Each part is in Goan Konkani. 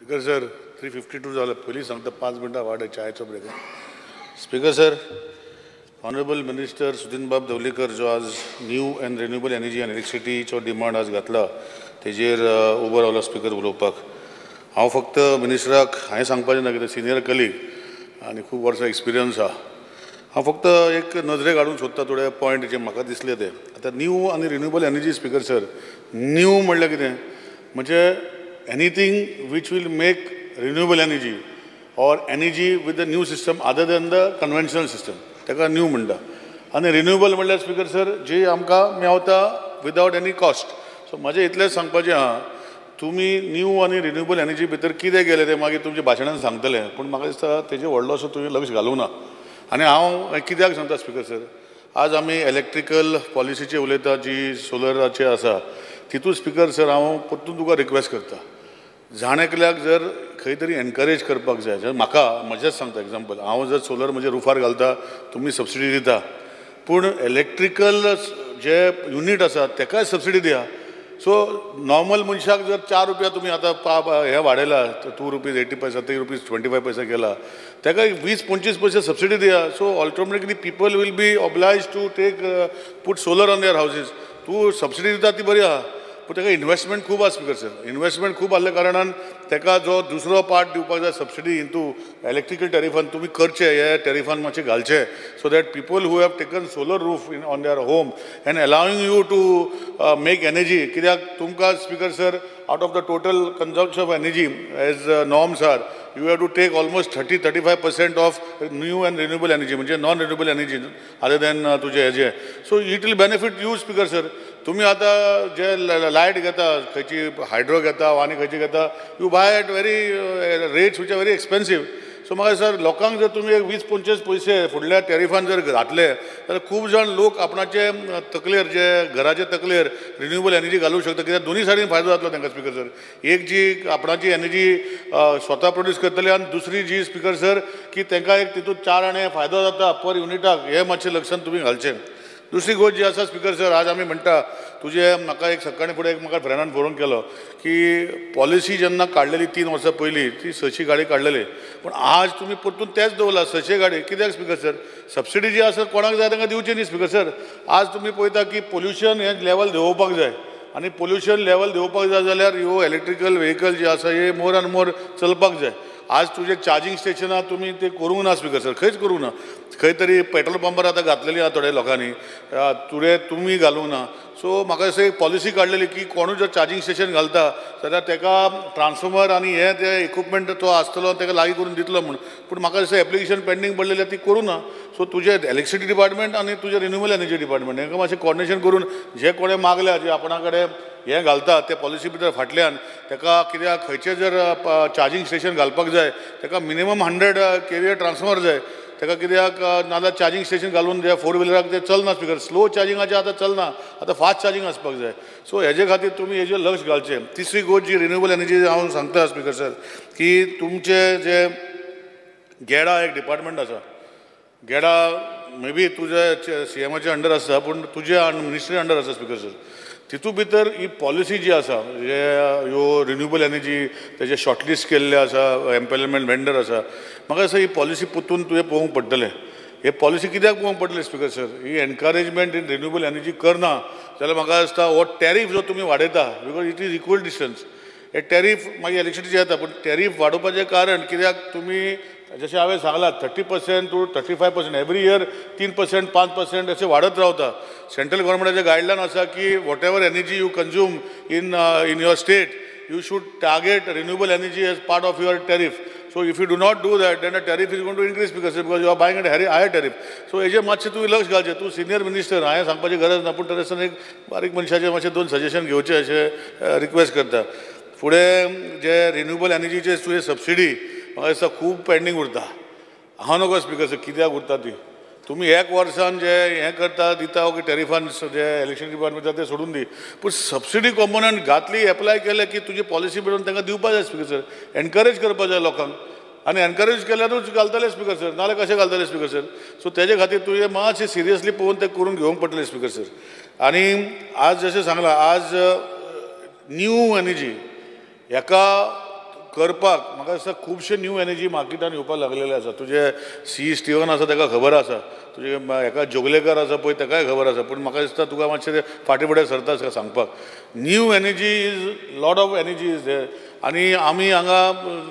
स्पीकर सर, 3:52 जालें. पयलीं सांगता, 5 मिनटां वाड, चायचो break. Speaker sir, honourable minister Sudin बाब दवलीकर जो आज न्यू अँड रिन्युएबल एनर्जी आनी इलेक्ट्रिसिटीचो डिमांड आज घातला, तेजेर उबो रावलो स्पीकर उलोवपाक. हांव फक्त मिनिस्टराक हांवें सांगपाचें ना, कित्याक सिनियर कलीग आनी खूब वर्सां एक्सपिरियन्स आहा. हांव फक्त एक नजरेक हाडूंक सोदता थोडे पॉयंट जे म्हाका दिसले ते. आतां न्यू आनी renewable energy, speaker sir, new म्हणल्यार कितें? म्हणजे anything which will make renewable energy or energy with the new system other than the conventional system, ताका न्यू म्हणटा. आनी रिन्युएबल म्हणल्यार, स्पीकर सर, जी आमकां मेवता विदावट एनी कॉस्ट. सो म्हाजें इतलेंच सांगपाचें आहा, तुमी न्यू आनी रिन्युएबल एनर्जी भितर कितें केलें तें मागीर तुमच्या भाशणान सांगतले, पूण म्हाका दिसता तेजेर व्हडलोसो तुवें लक्ष घालूंक ना. आनी हांव हें कित्याक सांगता स्पीकर सर, आज आमी इलेक्ट्रिकल पॉलिसीचेर उलयता जी सोलराचे आसा, तितून स्पीकर सर हांव परतून तुका रिक्वेस्ट करता, जाण एकल्याक जर खंय तरी एनकरेज करपाक जाय जर, म्हाका म्हजेंच सांगता एग्जाम्पल, हांव जर सोलर म्हज्या रुफार घालता, तुमी सबसिडी दिता, पूण इलेक्ट्रिकल जे युनीट आसा तेकाय सबसिडी दिया. सो नॉर्मल मनशाक जर 4 रुपया तुमी आतां पा हें वाडयला, 2 रुपीज 80 पैसा, 3 रुपीज 25 पैसा केला, तेका 20-25 पयशे सबसिडी दिया. So automatically people will be oblige to take put solar on their houses. तूं सबसिडी दिता ती बरी आहा, पूण ताका इन्वेस्टमेंट खूब आसा स्पीकर सर. इन्वेस्टमेंट खूब आहल्या कारणान ताका जो दुसरो पार्ट दिवपाक जाय सबसिडी इंटू इलेक्ट्रिकल टॅरिफान, तुमी करचे, हे टॅरिफान मातशें घालचे, so that people who have taken solar roof in on their home and allowing you to make energy. कित्याक तुमकां speaker sir, out of the total consumption of energy, as norms are, you have to take almost 30-35% of new and renewable energy, म्हणजे non renewable energy other than तुजें हेजें. So it will benefit you, speaker sir. तुमी आतां जे लायट घेता, खंयची हायड्रो घेता आनी खंयची घेता, you buy at very rates which are very expensive. So म्हाका सर, लोकांक जर तुमी एक 20-25 पयशे फुडल्या टॅरिफान जर घातले जाल्यार खूब जाण लोक आपणाचे तकलेर, जे घराचे तकलेर रिन्युएबल एनर्जी घालूंक शकता, कित्याक दोनूय सायडीन फायदो जातलो तांकां स्पीकर सर. एक जी आपणाची एनर्जी स्वता प्रोड्यूस करतले आनी दुसरी जी, स्पीकर सर, की तांकां एक तितून 4 आणे फायदो जाता पर युनिटाक. हें मातशें लक्षान तुमी घालचें. दुसरी गोश्ट जी आसा स्पीकर सर, आज आमी म्हणटा तुजें, म्हाका एक सकाळीं फुडें एक म्हाका फ्रेंडान फोन केलो की पॉलिसी जेन्ना काडलेली 3 वर्सां पयलीं, ती 600 गाडी काडलेली, पूण आज तुमी परतून तेच दवरला 600 गाडी. कित्याक स्पीकर सर? सबसिडी जी आसा कोणाक जाय तांकां दिवची न्ही स्पीकर सर. आज तुमी पळयता की पोल्युशन हें लेवल देंवोवपाक जाय आनी पोल्युशन लेवल देंवोवपाक जाय जाल्यार ह्यो इलेक्ट्रिकल व्हेकल जे आसा हे मोर आनी मोर चलपाक जाय. आज तुजे चार्जींग स्टेशनां तुमी ते करूंक ना स्पीकर सर, खंयच करूंक ना. खंय तरी पेट्रोल पंपार आतां घातलेली आहा थोड्या लोकांनी, तुवें तुमी घालूंक ना. सो म्हाका दिसता एक पॉलिसी काडलेली की कोणूय जर चार्जींग स्टेशन घालता जाल्यार ताका ट्रान्सफॉर्मर आनी हे ते इक्विपमेंट तो आसतलो, ताका लागीं करून दितलो म्हूण. पूण म्हाका दिसता एप्लिकेशन पेंडींग पडलेली आहा, ती करूं ना. सो तुजें इलेक्ट्रिसिटी डिपार्टमेंट आनी तुजें रिन्युएबल एनर्जी डिपार्टमेंट हांकां मातशें कॉर्डिनेशन करून जे कोणें मागल्या, जे आपणा कडेन हें घालता ते पॉलिसी भितर फाटल्यान ताका, कित्याक खंयचें जर चार्जींग स्टेशन घालपाक जाय ताका मिनिमम 100 केवीए ट्रान्सफॉर्मर जाय ताका, कित्याक नाजाल्यार चार्जींग स्टेशन घालून जे फोर व्हिलराक ते चलना स्पीकर. स्लो चार्जिंगाचें आतां चलना, आतां फास्ट चार्जींग आसपाक जाय. सो हेजे खातीर तुमी हेजेर लक्ष घालचें. तिसरी गोश्ट जी रिन्युएबल एनर्जी हांव सांगता स्पीकर सर, की तुमचे जे गेडा एक डिपार्टमेंट आसा, गेडा मे बी तुज्या सीएमाच्या अंडर आसा, पूण तुज्या मिनिस्ट्री अंडर आसा स्पीकर सर. तितू भितर ही पॉलिसी जी आसा, जे ह्यो रिन्युएबल एनर्जी तेजे शॉर्टलिस्ट केल्ले आसा, एम्पॅनलमेंट वेंडर आसा, म्हाका दिसता ही पॉलिसी परतून तुवें पळोवंक पडटलें. हे पॉलिसी कित्याक पळोवंक पडटलें speaker sir, he encouragement in renewable energy करना जाल्यार म्हाका दिसता हो टॅरीफ जो तुमी वाडयता, because it is equal distance, hey tariff मागीर इलेक्ट्रिसिटी येता. पूण टॅरीफ वाडोवपाचें कारण कित्याक तुमी जशें हांवें सांगलां, 30% to 35% every year, 3%, 5% अशें वाडत रावता. सेंट्रल गव्हर्मेंटाचें गायडलायन आसा की whatever energy you consume in your state, you should target renewable energy as part of your tariff. So if you do not do that, then the tariff is going to increase because you are buying at higher tariff. So हेजेर मातशें तुवें लक्ष घालचें. तूं सिनियर मिनिस्टर, हांवें सांगपाची गरज ना, पूण तरी आसतना एक बारीक मनशाचें मातशें दोन सजेशन घेवचें अशें रिक्वेस्ट करता. फुडें जे रिन्युएबल एनर्जीचे तुवें सबसिडी म्हाका दिसता खूब पेंडींग उरता. हांव नकळो स्पीकर सर कित्याक उरता ती. तुमी एक वर्सान जे हें करता, दिता की टॅरिफान जे इलेक्ट्रिसिटी डिपार्टमेंट ते सोडून दी, पूण सबसिडी कॉम्पोनंट घातली, एप्लाय केले की तुजी पॉलिसी मेळून तांकां दिवपा जाय स्पीकर सर. एनकरेज करपा जाय लोकांक आनी एनकरेज केल्यारूच घालतले स्पीकर सर, नाजाल्यार कशें घालतले स्पीकर सर? सो तेजे खातीर तुवें मातशें सिरियसली पळोवन तें करून घेवंक पडटलें स्पीकर सर. आनी आज जशें सांगलां, आज न्यू एनर्जी हेका करपाक म्हाका दिसता खुबशे न्यू एनर्जी मार्केटान येवपाक लागलेले आसा. तुजे सी स्टिवन आसा ताका खबर आसा, तुजे हेका जोगलेकर आसा पळय ताकाय खबर आसा, पूण म्हाका दिसता तुका मातशें फाटीं फुडें सरता सांगपाक. New energy is lot of energy is there. आनी आमी हांगा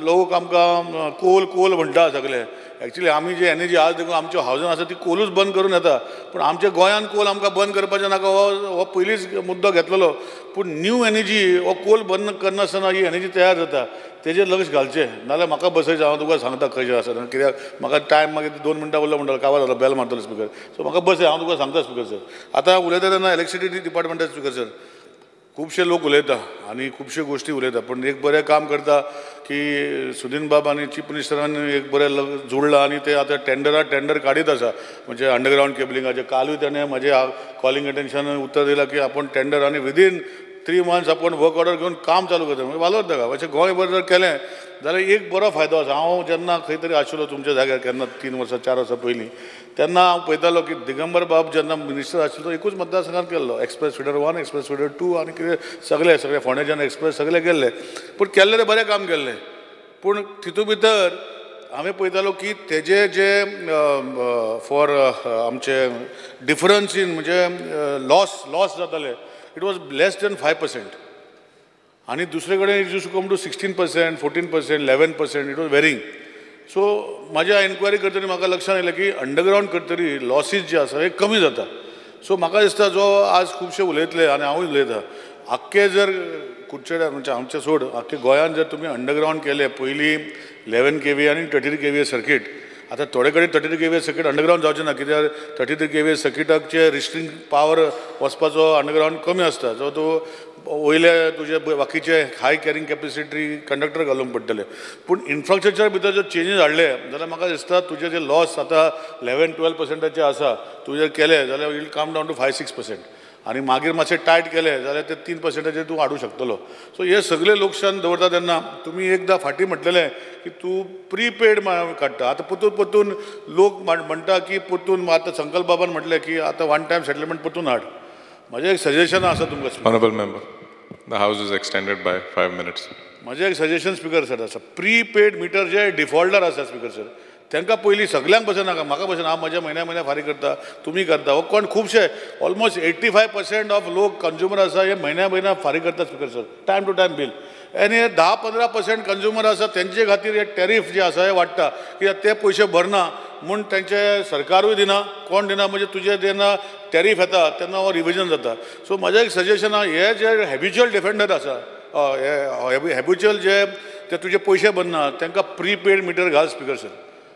लोक आमकां कोल कोल म्हणटा सगळे. एक्चुली आमी जे एनर्जी आज देखून आमच्यो हावजन आसा ती कोलूच बंद करून येता, पूण आमच्या गोंयांत कोल आमकां बंद करपाचें नाका हो पयलींच मुद्दो घेतलेलो. पूण न्यू एनर्जी हो कोल बंद करनासतना ही एनर्जी तयार जाता तेजेर लक्ष घालचें, नाजाल्यार म्हाका बसयचें. हांव तुका सांगता खंयचें आसा, कित्याक म्हाका टायम मागीर 2 मिनटां उरलो म्हणटालो काबार जालो बेल मारतलो स्पिकर. सो म्हाका बसय, हांव तुका सांगता स्पिकर सर. आतां उलयता तेन्ना इलेक्ट्रिसिटी डिपार्टमेंटाचो स्पिकर सर खुबशे लोक उलयता आनी खुबश्यो गोश्टी उलयता, पूण एक बरें काम करता की सुदीन बाब आनी चीफ मिनिस्टरान एक बरें जोडलां आनी ते आतां टेंडर काडीत आसा, म्हणजे अंडरग्रावंड केबलिंगाचें. कालूय ताणें म्हजें कॉलिंग अटेन्शन उत्तर दिलां की आपूण टेंडर आनी विदीन 3 मंथ्स आपूण वर्क ऑर्डर घेवन काम चालू करता. म्हणजे वालोर ताका. अशें गोंयभर जर केलें जाल्यार एक बरो फायदो आसा. हांव जेन्ना खंय तरी आशिल्लो तुमच्या जाग्यार केन्ना 3 वर्सां 4 वर्सां पयलीं, तेन्ना हांव पळयतालो की दिगंबर बाब जेन्ना मिनिस्टर आशिल्लो तो एकूच मतदारसंघात केल्लो, एक्सप्रेस फिडर 1, एक्सप्रेस फिडर 2 आनी कितें सगळे सगळे फोंडेच्यान एक्सप्रेस सगळे केल्ले. पूण केल्ले ते बरें काम केल्लें, पूण तितू भितर हांवें पळयतालो की तेजे जे फॉर आमचे डिफरन्स इन म्हणजे लॉस जाताले, it was less than 5%. आनी दुसरे कडेन it used to come to 16%, 14%, 11%, it was varying. So म्हाज्या एन्क्वायरी करतरी म्हाका लक्षांत आयलें की अंडरग्रावंड करतरी लॉसीज जे आसा हे कमी जाता. सो म्हाका दिसता जो आज खुबशे उलयतले आनी हांवूय उलयता, आख्खे जर कुडचड्यार म्हणजे आमचें सोड आख्खे गोंयांत जर तुमी अंडरग्रावंड केले पयलीं 11 kV आनी 33 kV circuit, आतां थोडे कडेन 33 kV circuit underground जावचें ना, कित्याक 33 kV सर्किटाचे रिस्ट्रिंग पावर वचपाचो अंडरग्रावंड कमी आसता, जो तूं वयले तुजे बाकीचे हाय कॅरिंग कॅपेसिटी कंडक्टर घालूंक पडटले. पूण इन्फ्रास्ट्रक्चर भितर जर चेंजीस हाडले जाल्यार म्हाका दिसता तुजे जे लॉस आतां 11-12% आसा तुजे केले जाल्यार will come down to 5-6%, आनी मागीर मातशें टायट केलें जाल्यार ते 3% तूं हाडूंक शकतलो. सो हे सगळे लक्षान दवरता तेन्ना तुमी एकदां फाटीं म्हटलेलें की तूं प्रीपेड काडटा. आतां परतून परतून लोक म्हणटा की परतून आतां संकल्प बाबान म्हटलें की आतां वन टायम सेटलमेंट परतून हाड. म्हजें एक सजेशन आसा तुमकां. Honourable member, the house is extended by 5 minutes. म्हजें एक सजेशन स्पिकर सर आसा, प्रीपेड मिटर जे डिफॉल्टर आसा स्पिकर सर तांकां पयलीं सगल्यांक पसून नाका, म्हाका पसून हांव म्हज्या म्हयन्या म्हयन्या फारीक करता, तुमी करता, हो कोण खुबशे ऑलमोस्ट 85% ऑफ लोक कंज्युमर आसा हे म्हयन्या म्हयन्या फारीक करता speaker sir, time to time bill. आनी हे 10-15% कंज्युमर आसा तेंचे खातीर हे टॅरीफ जे आसा हे वाडटा, कित्याक ते पयशे भरना म्हूण तेंचे सरकारूय दिना, कोण दिना, म्हणजे तुजे जेन्ना टॅरीफ येता तेन्ना हो रिविजन जाता. सो म्हजें एक सजेशन आहा, हे जे हॅबिच्युअल डिफेंडर आसा, हे हॅबिच्युअल जे ते तुजे पयशे भरना तांकां प्रीपेड मिटर घाल स्पिकर सर,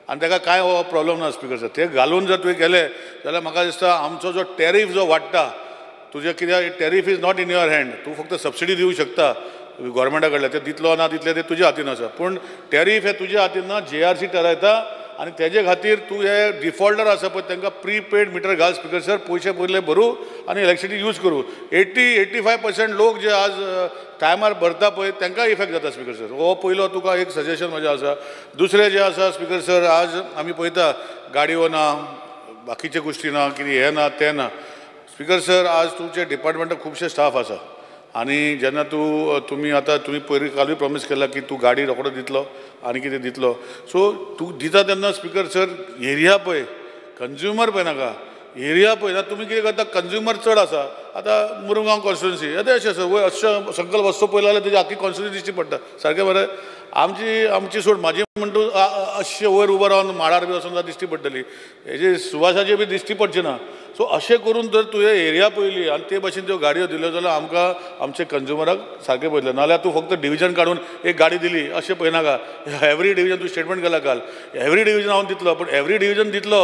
आनी ताका कांय हो प्रॉब्लम ना स्पिकर सर. ते घालून जर तुवें केलें जाल्यार म्हाका दिसता आमचो जो टॅरीफ जो वाडटा तुजें, कित्याक tariff is not in your hand, तूं फक्त सबसिडी दिवंक शकता गोवोरमेंटा कडल्यान, ते दितलो ना दितले ते तुज्या हातीन आसा, पूण टॅरीफ हे तुज्या हातीन ना, JRC ठरयता आनी तेजे खातीर तूं हे डिफॉल्टर आसा पळय तांकां प्रीपेड मिटर घाल स्पिकर सर, पयशे पयले भरूं आनी इलेक्ट्रिसिटी यूज करूं. 80-85% लोक जे आज टायमार भरता पळय तांकां इफेक्ट जाता स्पिकर सर. हो पयलो तुका एक सजेशन म्हजें आसा. दुसरें जें आसा स्पिकर सर, आज आमी पळयता गाडयो ना, बाकीच्यो गोश्टी ना, कितें हें ना तें ना. स्पिकर सर आज तुमचे डिपार्टमेंटाक खुबशे स्टाफ आसा आनी जेन्ना तूं तुमी आतां तुमी पयर कालूय प्रॉमीस केला की तूं गाडी रोकडो दितलो आनी कितें दितलो, सो तूं दिता तेन्ना स्पिकर सर एरिया पळय, कंज्युमर पळय नाका, एरिया पळय ना. तुमी कितें करता, कंज्युमर चड आसा, आतां मुरगांव कॉन्स्टिट्युन्सी येता अशें आसा, वयर अशें संकल्प वचचो पयलो जाल्यार तेजी आख्खी कॉन्स्टिट्युन्सी दिश्टी पडटा सारकें बरें. आमची आमची सोड म्हाजी म्हणटा अशें वयर उबो रावन माडार बी वचून जाल्यार दिश्टी पडटली, हेजे सुवासाचे बी दिश्टी पडची ना. सो अशें करून जर तुवें एरिया पळयली आनी ते भाशेन त्यो गाडयो दिल्यो जाल्यार आमकां आमचे कंज्युमराक सारकें पळयतलें. नाजाल्यार तूं फक्त डिविजन काडून एक गाडी दिली अशें पळयनाका, एवरी डिविजन तूं स्टेटमेंट केला काल, एवरी डिविजन हांव दितलो, पूण एवरी डिविजन दितलो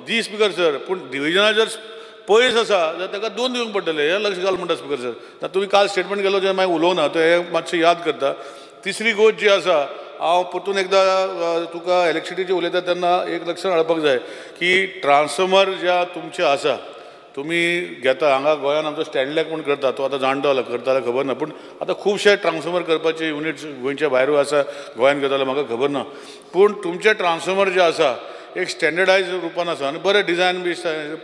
दी स्पिकर सर, पूण डिविजना जर पयस आसा जाल्यार ताका 2 दिवंक पडटले, हें लक्ष घाल म्हणटा स्पिकर सर. तुमी काल स्टेटमेंट केलो जेन्ना मागीर उलोवना तो हें मातशें याद करता. तिसरी गोश्ट जी आसा, हांव परतून एकदां तुका इलेक्ट्रिसिटीची उलयता तेन्ना एक लक्षात हाडपाक जाय की ट्रान्सफॉर्मर ज्या तुमचे आसा तुमी घेता, हांगा गोंयांत आमचो स्टँडलॅक म्हूण करता, तो आतां जाणटो जाला करता जाल्यार खबर ना, पूण आतां खुबशे ट्रान्सफॉर्मर करपाचे युनिट्स गोंयच्या भायरूय आसा, गोंयांत करता जाल्यार म्हाका खबर ना, पूण तुमचे ट्रान्सफॉर्मर जे आसा एक स्टँडर्डायज रुपान आसा आनी बरें डिजायन बी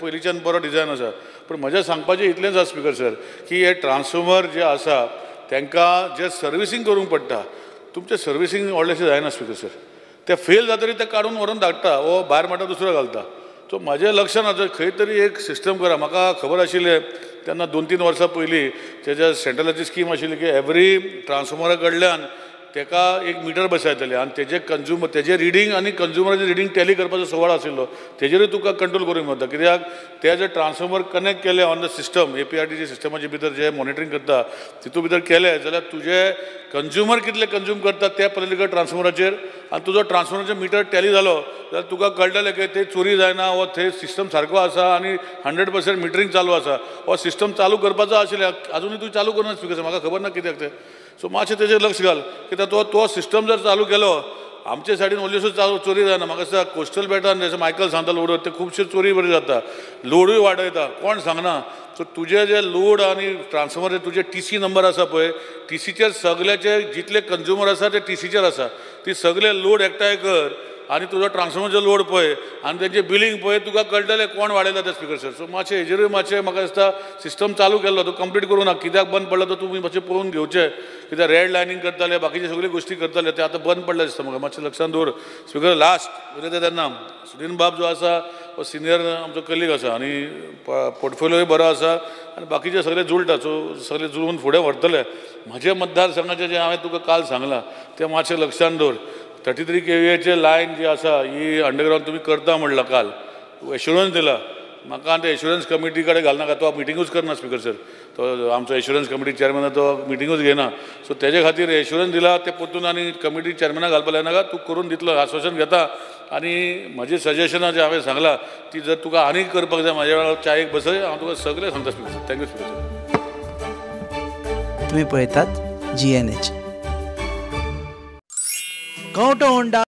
पयलींच्यान बरो डिजायन आसा. पूण म्हजें सांगपाचें इतलेंच आसा स्पिकर सर की हे ट्रान्सफॉर्मर जे आसा तांकां जे सर्विसींग करूंक पडटा, तुमचें सर्विसींग व्हडलेंशें जायना स्पीकर सर. ते फेल जातरी ते काडून व्हरून धाडटा वो भायर म्हणटा दुसरो घालता. सो म्हाजें लक्षान आसा खंय तरी एक सिस्टम करा. म्हाका खबर आशिल्लें तेन्ना 2-3 वर्सां पयलीं तेज्या सेंट्रलाची स्कीम आशिल्ली की एवरी ट्रान्सफॉर्मरा कडल्यान तेका एक मिटर बसयतले आनी तेजे कंज्युमर तेजे रिडींग आनी कंज्युमराचे रिडींग टॅली करपाचो सुवाळो आशिल्लो, तेजेरूय तुका कंट्रोल करूंक मेळटा. कित्याक ते जर ट्रान्सफॉर्मर कनेक्ट केले ऑन the system, APRTC सिस्टमाचे भितर जे मॉनिटरींग करता तितू भितर केले जाल्यार तुजे कंज्युमर कितले कंज्यूम करता ते पळयले ट्रान्सफॉर्मराचेर आनी तुजो ट्रान्सफॉर्मराचो मिटर टॅली जालो जाल्यार तुका कळटलें की ते चोरी जायना वो थंय सिस्टम सारको आसा आनी 100% मिटरींग चालू आसा. हो सिस्टम चालू करपाचो आशिल्लें, आजुनूय तूं चालू करूना स्पीकर, म्हाका खबर ना कित्याक तें. सो मातशें तेजेर लक्ष घाल कित्याक तो तो सिस्टम जर चालू केलो आमचे सायडीन व्हडल्योश्यो चालू चोरी जायना. म्हाका दिसता कोस्टल बेटान जशें मायकल सांगता लोड ते खुबशे चोरी बरी जाता, लोडूय वाडयता, कोण सांगना. सो तुजे जे लोड आनी ट्रान्सफॉर्मर तुजे टीसी नंबर आसा पळय, टीसीचेर सगल्याचे जितले कंज्युमर आसा ते टीसीचेर आसा, ती सगळे लोड एकठांय कर आनी तुजो ट्रान्सफॉर्मरचो लोड पळय आनी तेंचे बिलींग पळय, तुका कळटलें कोण वाडयता ते स्पीकर सर. सो मातशें हेजेरूय मातशें म्हाका दिसता सिस्टम चालू केल्लो तो कंप्लीट करूं ना, कित्याक बंद पडला तो तुमी मातशें पळोवन घेवचें. कित्याक रेड लायनींग करताले, बाकीच्यो सगळ्यो गोश्टी करताले, ते आतां बंद पडले दिसता म्हाका, मातशें लक्षान दवर स्पीकर. लास्ट उलयता तेन्ना सुदिन बाब जो आसा हो सिनियर आमचो कलीग आसा आनी पोर्टफोलियोय बरो आसा आनी बाकीचे सगळे जुळटा, सो सगळे जुळून फुडें व्हरतले. म्हजे मतदारसंघाचें जें हांवें तुका काल सांगलां तें मातशें लक्षान दवर. 33 kVAचे लायन जी आसा ही अंडरग्रावंड तुमी करता म्हणलां, काल एश्युरन्स दिला म्हाका, आनी ते एश्युरन्स कमिटी कडेन घालनाका, तो मिटिंगूच करना स्पीकर सर, तो आमचो एश्युरन्स कमिटी चेअरमॅन तो मिटिंगूच घेयना. सो तेजे खातीर एश्युरन्स दिला ते परतून आनी कमिटी चेअरमॅनाक घालपा लायनाका, तूं करून दितलो आश्वासन घेता. आनी म्हजी सजेशनां जें हांवें सांगलां ती जर तुका आनीक करपाक जाय म्हाज्या वेळार चायेक बसय, हांव तुका सगळें सांगता speaker sir. Thank you speaker sir. तुमी पळयतात GNH. Kavanto Honda.